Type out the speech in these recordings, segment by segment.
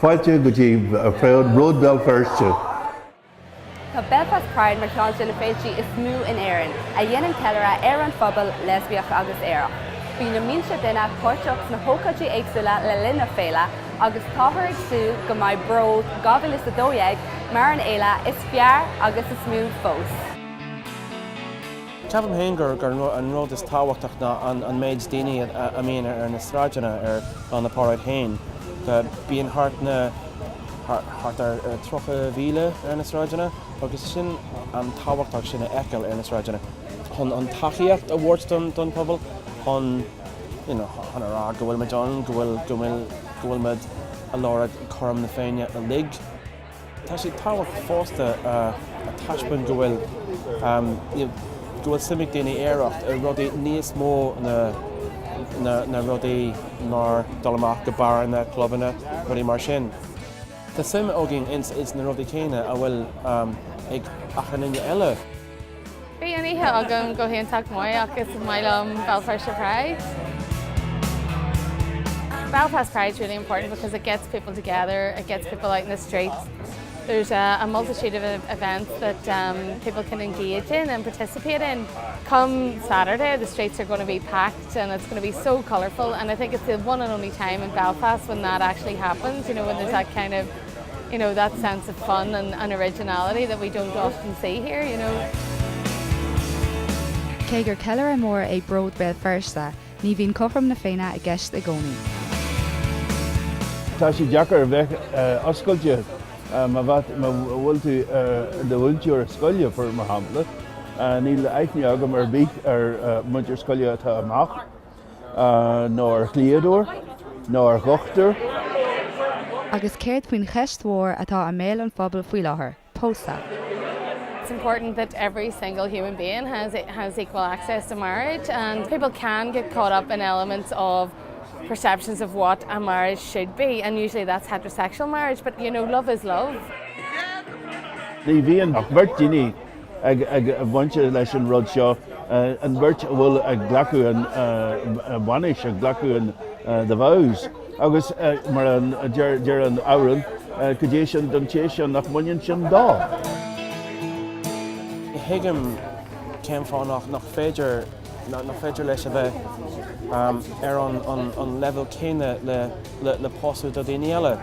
Fáilte go dtí Bród Béal Feirste. Tá Belfast Pride mar cheann de na féiltí is mó in Éirinn, a dhéanann ceiliúradh ar an phobal leispiach agus aerach. Bíonn na mílte duine páirteach sna hócáidí éagsúla le linn na féile agus táthar ag súil go mbeidh Bród 2012 mar an fhéile is fearr agus is mó fós. Ceapaim féin gur an rud is tábhachtach ná an méid daoine a mbíonn ar na sráideanna ar lá na paráid féin. Bíonn thart na thart ar 30,000 ar na sráideanna agus sin an tábhachtach sin a fheiceáil ar na sráideanna chun an tacaíocht a thabhairt don don pobal chun you know chun a rá go bhfuil muid ann, go bhfuil go bhfuil go bhfuil muid ag lorg cothrom na Féinne uilig. Tá sé tábhachtach fosta a taispeáint go bhfuil go bhfuil suim ag daoine aerach i rudaí níos mó na na rudaí mar dul amach go beáranna, clubanna, rudaí mar sin. Tá suim againn ins ins na rudaí céanna a bhfuil ag achan duine eile. Bhí an oíche agam go hiontach maith ach is maith liom Béal Feirste Pride. Belfast Pride is really important because it gets people together, it gets people out in the streets. There's a, a multitude of events that um, people can engage in and participate in. Come Saturday, the streets are going to be packed and it's going to be so colourful and I think it's the one and only time in Belfast when that actually happens, you know, when there's that kind of you know, that sense of fun and, and originality that we don't often see here, you know. Cé gur ceiliúradh mór é Bród Béal Feirste, ní bhíonn cothrom na Féinne i gceist i gcónaí. Tá sé deacair a bheith oscailte má bhfuil tú i do mhúinteoir scoile, mar shampla. Níl aithne agam ar bith ar mhúinteoir scoile atá amach. nó ar dhlíodóir, nó ar dhochtúir. Agus céard faoin cheist mhór atá i mbéal an phobail faoi láthair, pósadh? It's important that every single human being has has equal access to marriage and people can get caught up in elements of perceptions of what a marriage should be and usually that's heterosexual marriage but you know love is love. Ní bhíonn ach beirt daoine ag baint leis an rud seo, an bheirt a bhfuil ag glacadh an bhainis, ag glacadh an the vows, agus mar a deir an amhrán, cad é sin don té sin nach mbaineann sin dó? Thuigim cén fáth nach nach féidir nach féidir leis a bheith ar an an leibhéal céanna le le pósadh do daoine eile.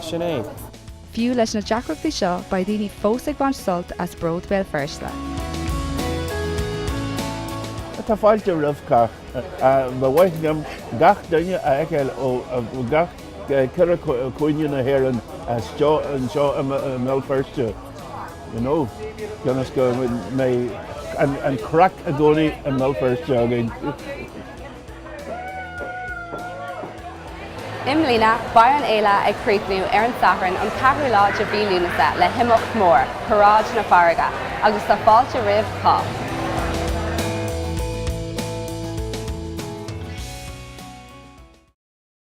Sin é. Fiú leis na deacrachtaí seo, beidh daoine fós ag baint sult as Bród Béal Feirste. Tá fáilte roimh chách. Ba mhaith liom gach duine a fheiceáil ó gach ceithre cúinne na hÉireann anseo i mBéal Feirste, you know, ionas go mbeidh an craic i gcónaí i mBéal Feirste againn. I mbliana, beidh an fhéile ag críochnú ar an Satharn an 4ú lá de mhí Lúnasa le himeacht mór, Paráid na Farraige, agus tá fáilte roimh chách.